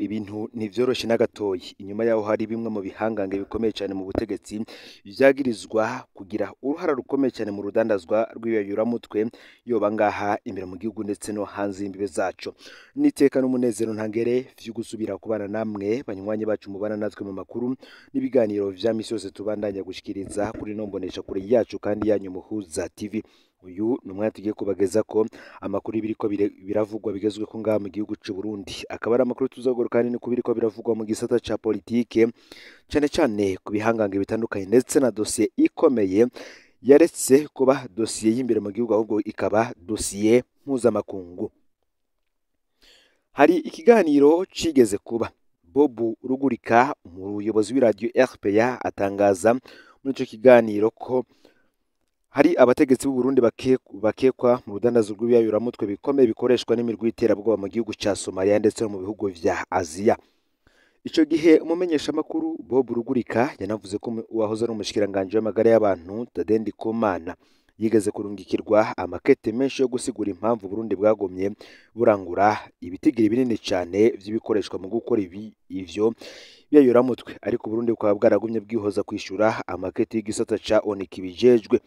Ibintu ntivyoroshe na gatoyi. Inyuma yaho hari bimwe mu bihangange bikomeye cane mu butegetsi vyagirizwa kugira uruhara rukomeye cane mu rudandazwa rw'ibiyayuramutwe, yoba ngaha imbere mu gihugu ndetse no hanze y'imbibe zaco. N'iteka n'umunezero ntangere vyo gusubira kubana namwe, banywanyi bacu mubana natwe mu makuru n'ibiganiro vya misi yose tubandanya gushikiriza kuri ino mboneshakure yacu kandi yanyu Muhuza TV. Uyu ni umwanya tugiye kubagezako amakuru y'ibiriko biravugwa bigezweho ngaha mu gihugu c'u Burundi. Akaba ari amakuru tuzogaruka ahanini ku biriko biravugwa mu gisata ca politike, cane cane ku bihangange bitandukanye, ndetse na dosiye ikomeye yaretse kuba dosiye y'imbere mu gihugu ahubwo ikaba dosiye mpuzamakungu. Hari ikiganiro cigeze kuba Bob Rugurika, umuyobozi w'iradiyo RPA, atangaza muri ico kiganiro ko hari abategetsi b'u Burundi bakekwa mu rudandazo rw'ibiyayuramutwe bikomeye bikoreshwa n'imirwi y'iterabwoba mu gihugu ca Somalia ndetse no mu bihugu vya Aziya. Ico gihe umumenyeshamakuru Bob Rugurika yanavuze ko uwahoze ari umushikiranganji w'amagara y'abantu Thaddée Ndikumana yigeze kurungikirwa amakete menshi yo gusigura impamvu Burundi bwagumye burangura ibitigiri binini cane vy'ibikoreshwa mu gukora ivyo biyayuramutwe, ariko Burundi bukaba bwaragumye bwihoza kwishura amakete y'igisata ca ONU kibijejwe.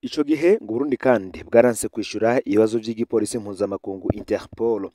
Ico gihe ngo Burundi kandi bwaranse kwishura ibibazo vy'igipolisi mpuzamakungu Interpol.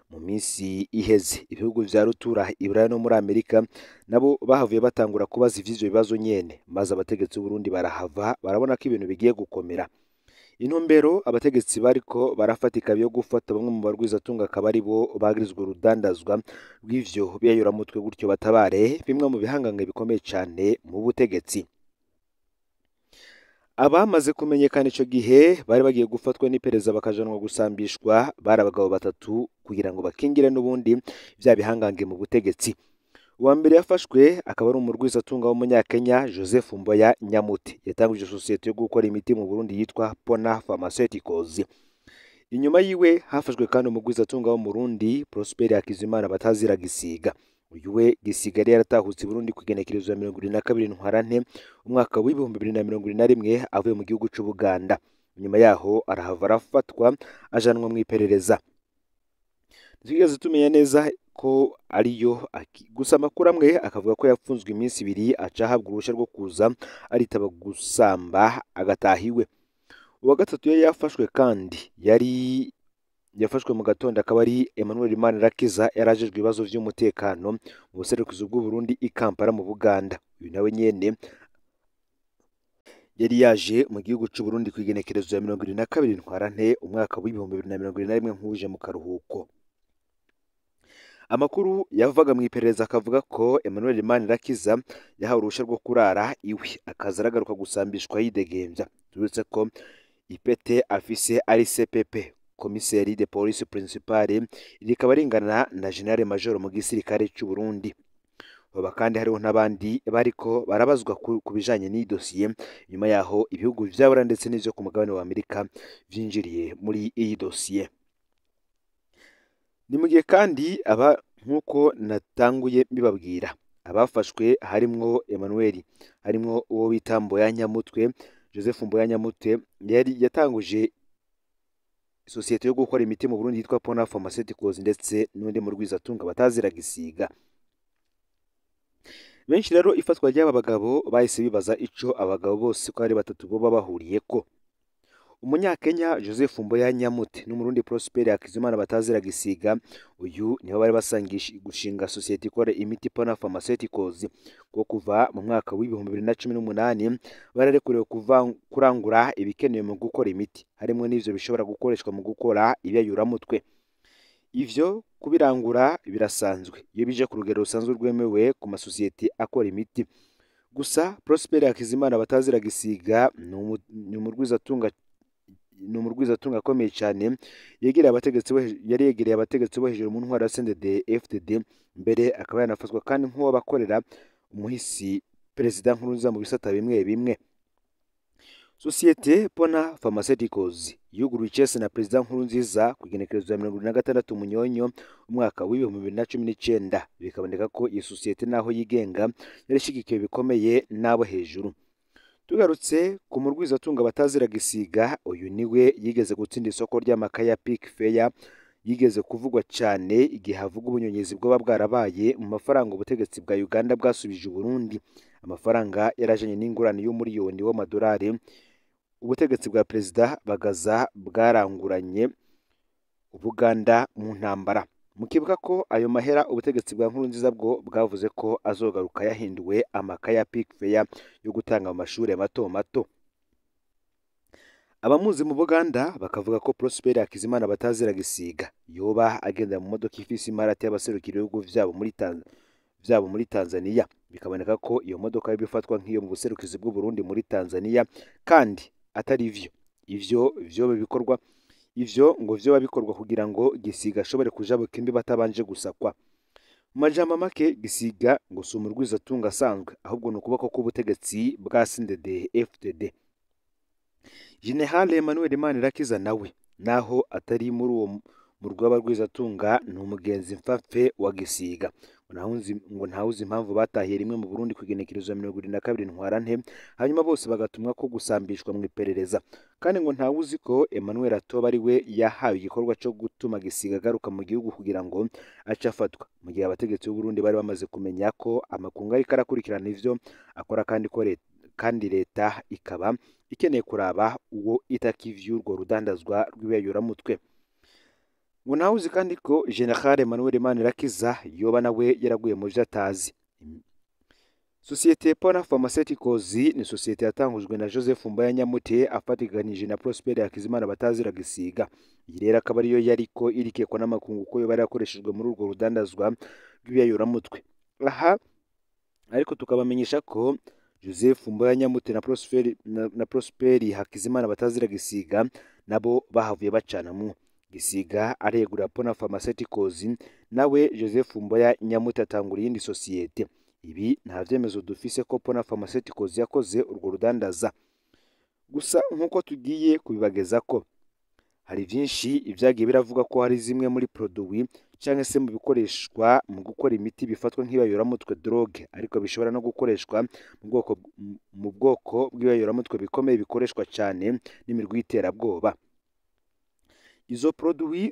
Mu minsi iheze ibihugu vya rutura Iburaya no muri Amerika nabo bahavuye batangura kubaza ivy'ivyo bibazo nyene, maze abategetsi b'Uburundi barahava barabona ko ibintu bigiye gukomera. Intumbero abategetsi bariko barafatika yo gufata bamwe mu barwizatunga akaba ari bo bagirizwa urudandazwa rw'ivyo biyayuramutwe, gutyo batabare bimwe mu bihangange bikomeye cane mu butegetsi. Abamaze kumenyekana ico gihe bari bagiye gufatwa n'iperereza bakajanwa gusambishwa bari abagabo batatu kugira ngo bakingire n'ubundi vya bihangange mu butegetsi. Uwa mbere yafashwe akaba ari umurwizatunga w'umunyakenya Joseph Mboya Nyamuti, yatanguje sosiyete yo gukora imiti mu Burundi yitwa Pona Pharmaceuticals. Inyuma yiwe hafashwe kandi umugwizatunga w'Umurundi Prosper Hakizimana batazira Gisiga. Uyu we Gisiga yari yaratahutse i Burundi ku igenekerezo ya 22 Ntwarante umwaka w'2021 avuye mu gihugu c'Ubuganda. Inyuma yaho arahava arafatwa ajanwa mw'iperereza. Ntitwigeze tumenya neza ko ariyo, gusa amakuru amwe akavuga ko yapfunzwe iminsi ibiri aca ahabwa uruhusha rwo kuza aritaba gusamba agataha iwe. Uwa gatatu yari yafashwe kandi yari yafashwe mu gatondo akaba ari Emmanuel Manirakiza, yarajejwe ibibazo vy'umutekano mu buserukizi bw'u Burundi i Kampala mu Buganda. Uyu nawe nyene yari yaje mu gihugu c'u Burundi ku igenekerezo ya 22 Ntwarante umwaka w'2021 nk'uje mu karuhuko. Amakuru yavaga mu iperereza akavuga ko Emmanuel Manirakiza yahawe uruhusha rwo kurara iwe akaza aragaruka gusambishwa yidegemvya. Turetse ko ipete afise ari CPP, komiseri de police principale, rikaba ringana na general major mu gisirikare c'u Burundi. Hoba kandi hariho n'abandi bariko barabazwa ku bijanye n'iyi dosiye nyuma yaho ibihugu vy'Aburaya ndetse n'ivyo ku mugabane wa Amerika vyinjiriye muri iyi dosiye. Ni mu gihe kandi aba nk'uko natanguye mbibabwira abafashwe harimwo Emmanuel, harimwo uwo bita Mboya Nyamutwe, Joseph Mboya Nyamutwe yari yatanguje sosiyete yo gukora imiti mu Burundi yitwa Pona Pharmaceuticals, ndetse n'undi murwizatunga batazira Gisiga. Benshi rero ifatwa ry'aba bagabo bahise bibaza ico abagabo bose ko ari batatu boba bahuriyeko. Umunyakenya Joseph Mboya Nyamute n'Umurundi Prosper Hakizimana batazira Gisiga, uyu niho bari basangiye gushinga sosiyete ikora imiti Pona Pharmaceuticals, ko kuva mu mwaka w'2018 bararekuriwe kurangura ibikenewe mu gukora imiti, harimwo n'ivyo bishobora gukoreshwa mu gukora ibiyayuramutwe. Ivyo kubirangura birasanzwe iyo bije ku rugero rusanzwe rwemewe ku masosiyete akora imiti. Gusa Prosper Hakizimana batazira Gisiga ni umurwizatunga akomeye cyane, yegereye abategetsi bo yari yegereye abategetsi bo hejuru mu ntwaro ya CNDD FDD, mbere akaba yanafatwa kandi nk'uwabakorera umuhisi Perezida Nkurunziza mu bisata bimwe bimwe. Sosiyete Pona Pharmaceuticals yuguruye icese na Perezida Nkurunziza ku igenekerezo ya 26 Munyonyo umwaka w'2019, bikaboneka ko iyi sosiyete naho yigenga yari ishigikiwe bikomeye n'abo hejuru. Tugarutse ku murwizatunga batazira Gisiga, uyu niwe yigeze gutsinda isoko ry'amakaye ya Pick Fair yigeze kuvugwa cyane igihe havuga ubunyonyezi bwoba bwarabaye mu mafaranga ubutegetsi bwa Uganda bwasubije Burundi, amafaranga yarajanye n'ingurane y'umuriyoni w'amadolari ubutegetsi bwa Perezida Bagaza bwaranguranye Ubuganda mu ntambara. Mukibuka ko ayo mahera ubutegetsi bwa Nkurunziza bwo bwavuze ko azogaruka yahinduwe amakaye ya Pick-Fair yo gutanga mu mashure mato mato. Abamuzi mu Buganda bakavuga ko Prosper Hakizimana batazira Gisiga yoba agenda mu modoka ifise imparati y'abaserukira ibihugu vyabo muri Tanzania, bikaboneka ko iyo modoka yoba ifatwa nk'iyo mu buserukizi bw'u Burundi muri Tanzania, kandi atari vyo. Ivyo vyoba bikorwa, ivyo ngo vyoba bikorwa kugira ngo Gisiga ashobore kujabuka imbibe atabanje gusakwa. Mu majambo make, Gisiga ngo si umurwizatunga asanzwe, ahubwo ni ukuboko k'ubutegetsi bwa CNDD FDD. General Emmanuel Manirakiza nawe naho atari muri uwo murwi w'abarwizatunga, ni umugenzi mfapfe wa Gisiga. Ngo ntawuzi impamvu batahiye rimwe mu Burundi ku igenekerezo ya 22 Ntwarante, hanyuma bose bagatumwa ko gusambishwa mu iperereza. Kandi ngo ntawuzi ko Emmanuel Atoba ari we yahawe igikorwa cyo gutuma Gisiga agaruka mu gihugu kugira ngo ace afatwa, mu gihe abategetsi b'u Burundi bari bamaze kumenya ko amakungu ariko arakurikirana ivyo akora, kandi ko kandi leta ikaba ikeneye kuraba uwo itaka ivy'urwo rudandazwa rw'ibiyayuramutwe. Ngo ntawuzi kandi ko General Emmanuel Manirakiza yoba nawe yaraguye mu vyo atazi. Sosiyete Pona Pharmaceuticals ni sosiyete yatangujwe na Joseph Mbayanyamute afatikanije na Prosper Hakizimana batazira Gisiga. Iyi rero akaba ariyo yariko irikekwa n'amakungu ko yoba yarakoreshejwe muri urwo rudandazwa rw'ibiyayuramutwe. Aha ariko tukabamenyesha ko Joseph Mbayanyamute na Prosper Hakizimana batazira Gisiga nabo bahavuye bacanamwo. Gisiga aregura Pona Pharmaceuticals, nawe Joseph Mbayanyamute atangura iyindi sosiyete. Ibi nta vyemezo dufise ko Pona Pharmaceuticals yakoze urwo rudandaza, gusa nk'uko tugiye kubibageza ko hari vyinshi ivyagiye biravuga ko hari zimwe muri produit canke se mu bikoreshwa mu gukora imiti bifatwa nk'ibayuramutwe drogue, ariko bishobora no gukoreshwa mu bwoko bw'ibayuramutwe bikomeye bikoreshwa cyane n'imirwi y'iterabwoba. Izo produit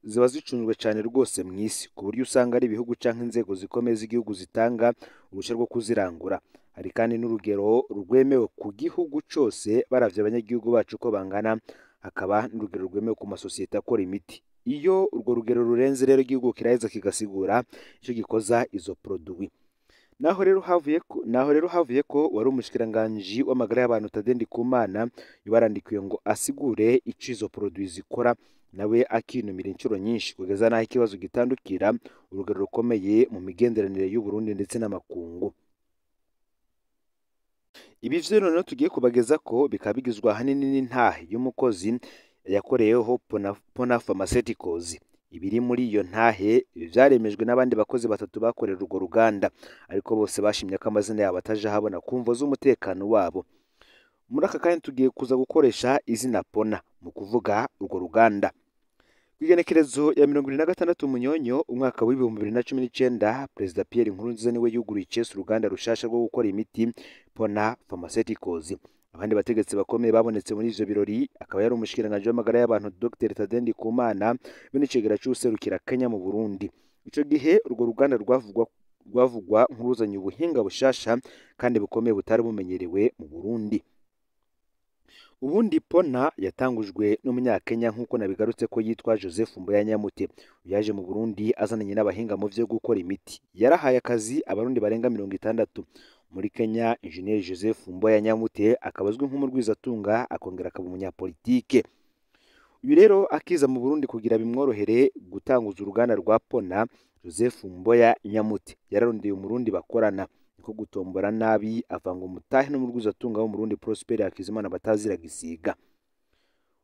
ziba zicunzwe cyane rwose mu isi, ku buryo usanga ari ibihugu canke inzego zikomeye z'igihugu zitanga uruhushya rwo kuzirangura. Hari kandi n'urugero rwemewe ku gihugu cose baravye abanyagihugu bacu uko bangana, hakaba n'urugero rwemewe ku masosiyete akora imiti. Iyo urwo rugero rurenze rero, igihugu kiraheza kigasigura ico gikoza izo produit. Naho rero havuye ko wari umushikiranganji w'amagara y'abantu Tade Ndikumana yabarandikiwe ngo asigure ico izo produit zikora, nawe akinumira inshuro nyinshi, kugeza n'aho ikibazo gitandukira urugero rukomeye mu migenderanire y'u Burundi ndetse n'amakungu. Ibi vyo noneho tugiye kubageza ko bikaba bigizwe ahanini n'intahe y'umukozi yakoreyeho Pona Pharmaceuticals. Ibiri muri iyo ntahe vyaremejwe n'abandi bakozi batatu bakorera urwo ruganda, ariko bose bashimye ko amazina yabo ataje ahabona ku mvo z'umutekano wabo. Muri aka kanya tugiye kuza gukoresha izina Pona mu kuvuga urwo ruganda. Ku igenekerezo ya 26 Munyonyo umwaka w'2019, Perezida Pierre Nkurunziza niwe yuguruye icese uruganda rushasha rwo gukora imiti Pona Pharmaceuticals. Abandi bategetsi bakomeye babonetse muri ivyo birori akaba yari umushikiranganji w'amagara y'abantu Dr Tade Ndikumana, be n'icegera c'uwuserukira Kenya mu Burundi. Ico gihe urwo ruganda rwavugwa nk'uruzanye ubuhinga bushasha kandi bukomeye butari bumenyerewe mu Burundi. Ubundi Pona yatangujwe n'umunyakenya nk'uko nabigarutse ko yitwa Joseph Mboyanyamute. Yaje mu Burundi azananye n'abahinga mu vyo gukora imiti. Yarahaye akazi abarundi barenga 60. Muri Kenya, Engineer Joseph Mboyanyamute akaba azwi nk'umurwizatunga, akongera akaba umunyapolitike. Uyu rero akiza mu Burundi kugira bimworohere gutanguza uruganda rwa Pona, Joseph Mboya Nyamute yararondeye umurundi bakorana, niko gutombora nabi avanga umutahe n'umurwizatunga w'umurundi Prosper Hakizimana batazira Gisiga.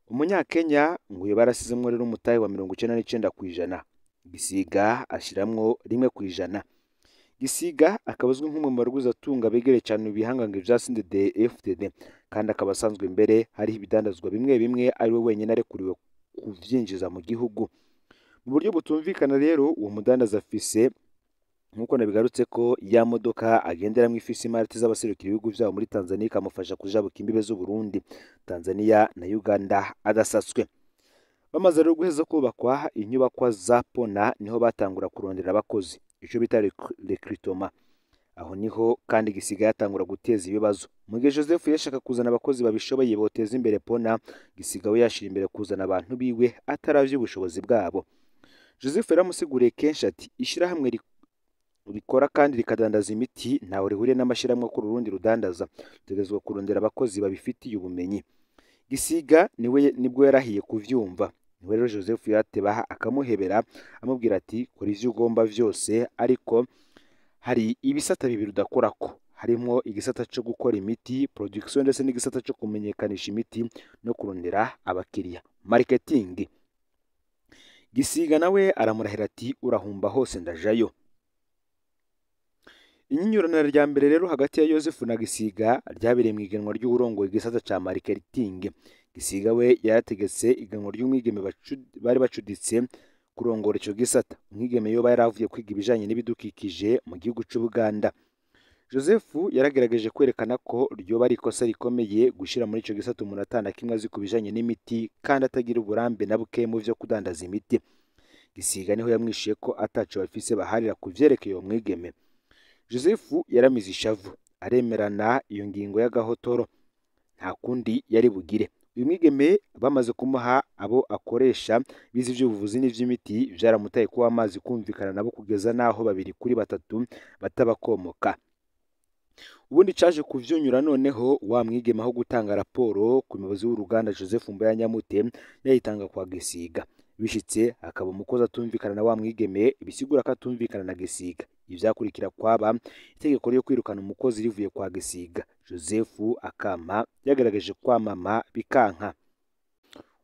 Umunyakenya ngo yoba yarasizemwo rero umutahe wa 99%, Gisiga ashiramwo 1%. Gisiga akaba azwi nk'umwe mu barwizatunga begereye cyane ibihangange vya CNDD FDD, kandi akaba asanzwe mbere hariho ibidandazwa bimwe bimwe ari we wenyine arekuriwe kuvyinjiza mu gihugu. Mu buryo butumvikana rero, uwo mudandaza afise, nk'uko nabigarutse ko, ya modoka agenderamwo ifise imarati z'abaserukira ibihugu vyabo muri Tanzania, ikamufasha kujabuka imbibe z'u Burundi, Tanzania na Uganda adasatswe. Bamaze rero guheza kubakwa inyubakwa za Pona, niho batangura kurondera abakozi, ico bita recrutement. Aho niho kandi Gisiga yatangura guteza ibibazo. Mu gihe Joseph yashaka kuzana abakozi babishoboye boteza imbere Pona, Gisiga we yashira imbere kuzana abantu biwe ataravye ubushobozi bwabo. Joseph yaramusiguriye kenshi ati ishirahamwe rikora kandi rikadandaza imiti ntawe rihuriye n'amashirahamwe akora urundi rudandaza, dutegerezwa kurondera abakozi babifitiye ubumenyi. Gisiga niwe nibwo yarahiye kuvyumva. Niwe rero Joseph yatebaha akamuhebera, amubwira ati kora ivyo ugomba vyose, ariko hari ibisata bibiri udakorako, harimwo igisata co gukora imiti production, ndetse n'igisata co kumenyekanisha imiti no kurondera abakiriya marketing. Gisiga nawe aramurahira ati urahumba hose ndajayo. Inyinyurana rya mbere rero hagati ya Yosefu na Gisiga ryabereye mu igenwa ry'uwurongoye igisata ca marketing. Gisiga we yarategetse igenwa ry'umwigeme bari bacuditse kurongora ico gisata. Umwigeme yoba yaravuye kwiga ibijanye n'ibidukikije mu gihugu c'Ubuganda. Joseph yaragerageje kwerekana ko ryoba ari ikosa rikomeye gushira muri ico gisata umuntu atana kimwe azi ku bijanye n'imiti kandi atagira uburambe na buke mu vyo kudandaza imiti. Gisiga niho yamwishuye ko ataco bafise baharira ku vyerekeye uwo mwigeme. Joseph yaramize ishavu, aremerana iyo ngingo y'agahotoro, nta kundi yari bugire. Uyu mwigeme bamaze kumuha abo akoresha bize ivy'ubuvuzi n'ivy'imiti, vyaramutaye kuba amazi kumvikana nabo kugeza naho 2 kuri 3 batabakomoka. Ubundi caje kuvyunyura noneho wa mwigeme aho gutanga raporo ku muyobozi w'uruganda Joseph Mboya Nyamute yayitanga kwa Gisiga. Bishitse akaba umukozi atumvikana na wa mwigeme, bisigura ko atumvikana na Gisiga. Ivyakurikira kwaba itegeko ryo kwirukana umukozi rivuye kwa Gisiga. Joseph akama yagaragaje kwamama bikanka.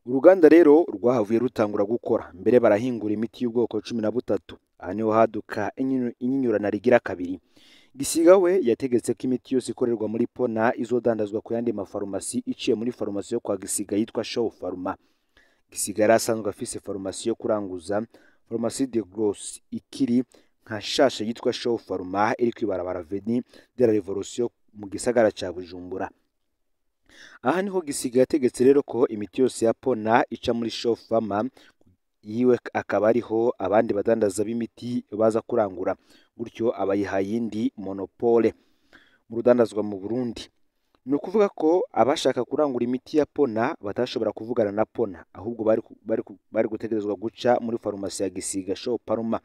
Uruganda rero rwahavuye rutangura gukora, mbere barahingura imiti y'ubwoko 13. Aha niho haduka inyinyurana rigira kabiri. Gisiga we yategetse ko imiti yose ikorerwa muri Pona izodandazwa ku yandi mafarumasi iciye muri farumasi yo kwa Gisiga yitwa Show Pharma. Gisiga yari asanzwe afise farumasi yo kuranguza, farumasi de Gros ikiri nka shasha yitwa Show Pharma iri kwibarabara Avenue de la Revolution mu gisagara ca Bujumbura. Aha niho Gisiga yategetse rero ko imiti yose ya Pona ica muri Show Pharma yiwe, akaba ariho abandi badandaza b'imiti baza kurangura, gutyo abayihaye indi monopole mu rudandazwa mu Burundi. Ni ukuvuga ko abashaka kurangura imiti ya Pona batashobora kuvugana na Pona, ahubwo bari gutegerezwa guca muri farumasi ya Gisiga Show Pharma.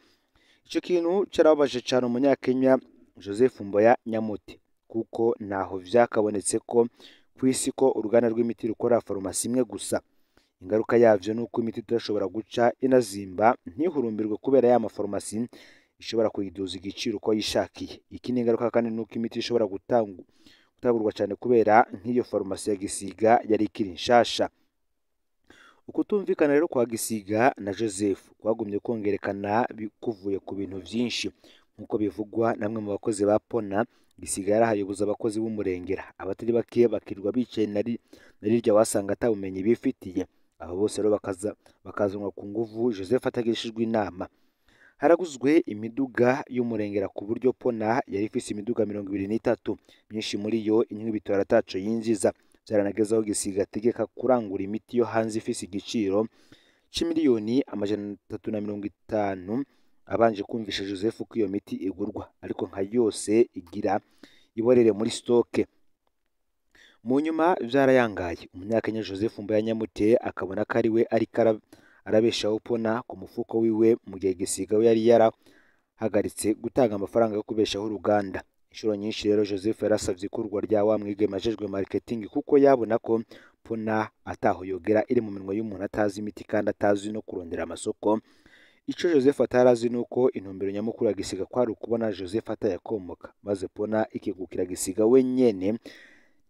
Ico kintu carababaje cane umunyakenya Joseph Mboya Nyamute, kuko ntaho vyakabonetse ko kw'isi ko uruganda rw'imiti rukora farumasi imwe gusa. Ingaruka yavyo nuko imiti idashobora guca inazimba ntihurumbirwe kubera ya mafarumasi ishobora kuyiduza igiciro uko yishakiye. Ikindi ingaruka kandi nuko imiti ishobora gutangurwa cyane kubera nk'iyo farumasi ya Gisiga yari ikiri nshasha. Ukutumvikana rero kwa Gisiga na Joseph kwagumye kongerekana kuvuye ku bintu vyinshi, nkuko bivugwa namwe mu bakozi ba Pona. Gisiga yarahayoboza abakozi b'umurengera, abatari bake bakirwa bicaye na rirya wasanga atabumenyi bifitiye. Abo bose rero bakazanwa ku nguvu Joseph atagishijwe inama. Haraguzwe imiduga y'umurengera ku buryo Pona yari ifise imiduga 23, myinshi muri yo inywa ibitora ataco yinjiza. Vyaranageze aho Gisiga ategeka kurangura imiti yo hanze ifise igiciro c'imiliyoni 350, abanje kumvisha Joseph ko iyo miti igurwa, ariko nka yose igira iborere muri stoke. Mu nyuma vyarayangaye, umunyakenya Joseph Mboya Nyamute akabona ko ari we ariko arabeshaho Pona ku mufuko wiwe, mu gihe Gisiga we yari yarahagaritse gutanga amafaranga yo kubeshaho uruganda. Inshuro nyinshi rero Joseph yarasavye ikurwa rya wa mwigeme ajejwe marketing, kuko yabona ko Pona ataho yogera iri mu minwe y'umuntu atazi imiti kandi atazi no kurondera amasoko. Ico Joseph atarazi nuko intumbero nyamukuru ya Gisiga kwari ukubona Joseph atayakomoka, maze Pona ikegukira Gisiga wenyene.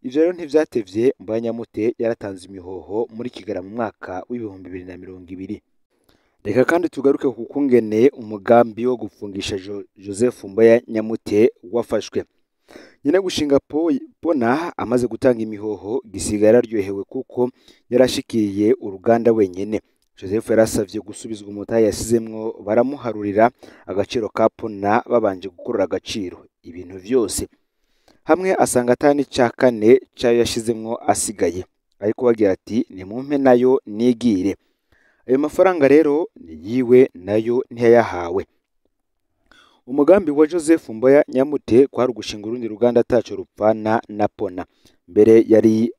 Ivyo rero ntivyatevye, Mboya Nyamute yaratanze imihoho muri Kigarama mu mwaka w'2020. Reka kandi tugaruke ku kungene umugambi wo gufungisha Joseph Mboya Nyamute wafashwe. Nyina gushinga Pona amaze gutanga imihoho, Gisiga yararyohewe kuko yarashikiriye uruganda wenyene. Joseph yarasavye gusubizwa umutahe yasizemwo, baramuharurira agaciro ka Pona babanje gukorora agaciro ibintu vyose hamwe, asanga atani ca kane cayo yashizemwo asigaye, ariko bagira ati nimumpe nayo nigire. Ayo mafaranga rero ni yiwe nayo ntiyayahawe. Umugambi wa Joseph Mboya Nyamute kwari ugushinga urundi ruganda ataco rupfana na Pona. Mbere yari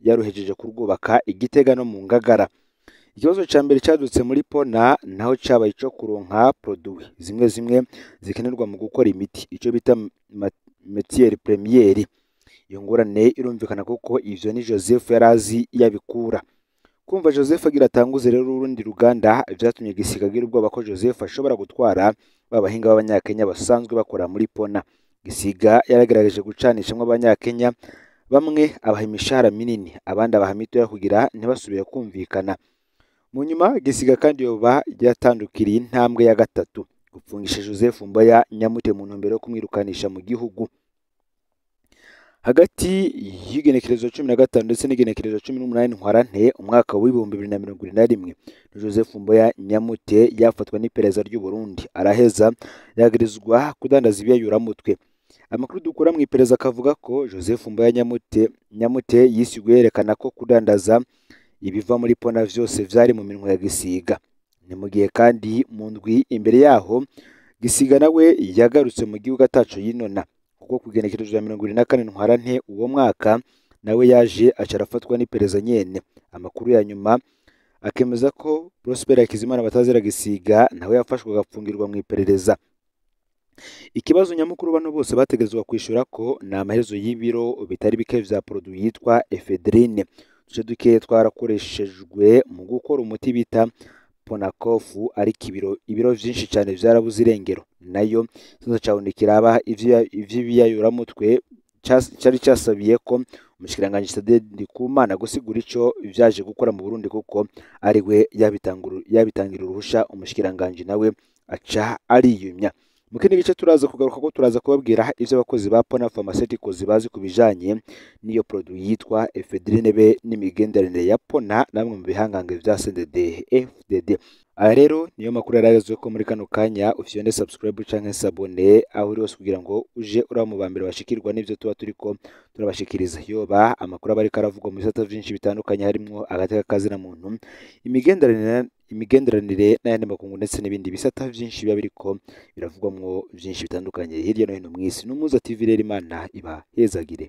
yaruhejeje kurwubaka i Gitega no mu Ngagara. Ikibazo ca mbere cadutse muri Pona naho cabaye ico kuronka produit zimwe zimwe zikenerwa mu gukora imiti, ico bita matière première. Iyo ngorane irumvikana kuko ivyo ni Joseph yarazi yabikura. Kumva Joseph agira atanguze rero urundi ruganda vyatumye Gisiga agira ubwoba ko Joseph ashobora gutwara babahinga b'abanyakenya basanzwe bakora muri Pona. Gisiga yaragerageje gucanishamwo abanyakenya, bamwe abaha imishahara minini, abandi abaha mitoya kugira ntibasubire kumvikana. Mu nyuma Gisiga kandi yoba yatandukiriye intambwe ya gatatu, gupfungisha Joseph Mboya Nyamute mu ntumbero yo kumwirukanisha mu gihugu. Hagati y'igenekerezo 15 ndetse n'igenekerezo 18 Ntwarante umwaka w'2021, Joseph Mboya Nyamute yafatwa n'iperereza ry'u Burundi, araheza yagirizwa kudandaza ibiyayuramutwe. Amakuru dukura mu iperereza akavuga ko Joseph Mboya Nyamute yisiguye yerekana ko kudandaza ibiva muri Pona vyose vyari mu minwe ya Gisiga. Ni mu gihe kandi mu ndwi imbere yaho Gisiga nawe yagarutse mu gihugu ataco yinona, kuko ku igenekerezo rya 24 Ntwarante uwo mwaka nawe yaje aca arafatwa n'iperereza nyene. Amakuru ya nyuma akemeza ko Prosper Hakizimana batazira Gisiga nawe yafashwe agapfungirwa mu iperereza. Ikibazo nyamukuru bano bose bategerezwa kwishura ko ni amaherezo y'ibiro bitari bike vya produit yitwa ephedrine. Uduce duke twarakoreshejwe mu gukora umuti bita Ponakofu, ariko ibiro vyinshi cane vyarabuze irengero. Nayo ikibazo ca kiraba ivy'ibiyayuramutwe cari casabiye ko umushikiranganji Thaddée Ndikumana gusigura ico vyaje gukora mu Burundi, kuko ari we yabitangira uruhusha, umushikiranganji nawe aca ariyumya. Mu kindi gice turaza kugaruka ko turaza kubabwira ivyo abakozi ba Pona Pharmaceuticals bazi ku bijanye n'iyo produit yitwa ephedrine be n'imigenderanire ya Pona namwe mu bihangange vya CNDD FDD. Aya rero niyo makuru yaragezweho ko muri kano kanya. Ufyonde subscribe canke s'abonner aho uri hose kugira ngo uje uraba mu bambere bashikirwa n'ivyo tuba turiko turabashikiriza. Yoba amakuru aba ariko aravugwa mu bisata vyinshi bitandukanye, harimwo agateka kazina muntu, imigenderanire n'ayandi makungu, ndetse n'ibindi bisata vyinshi biba biriko biravugwamwo vyinshi bitandukanye hirya no hino mw'isi. N'Umuza TV rero, Imana ibahezagire.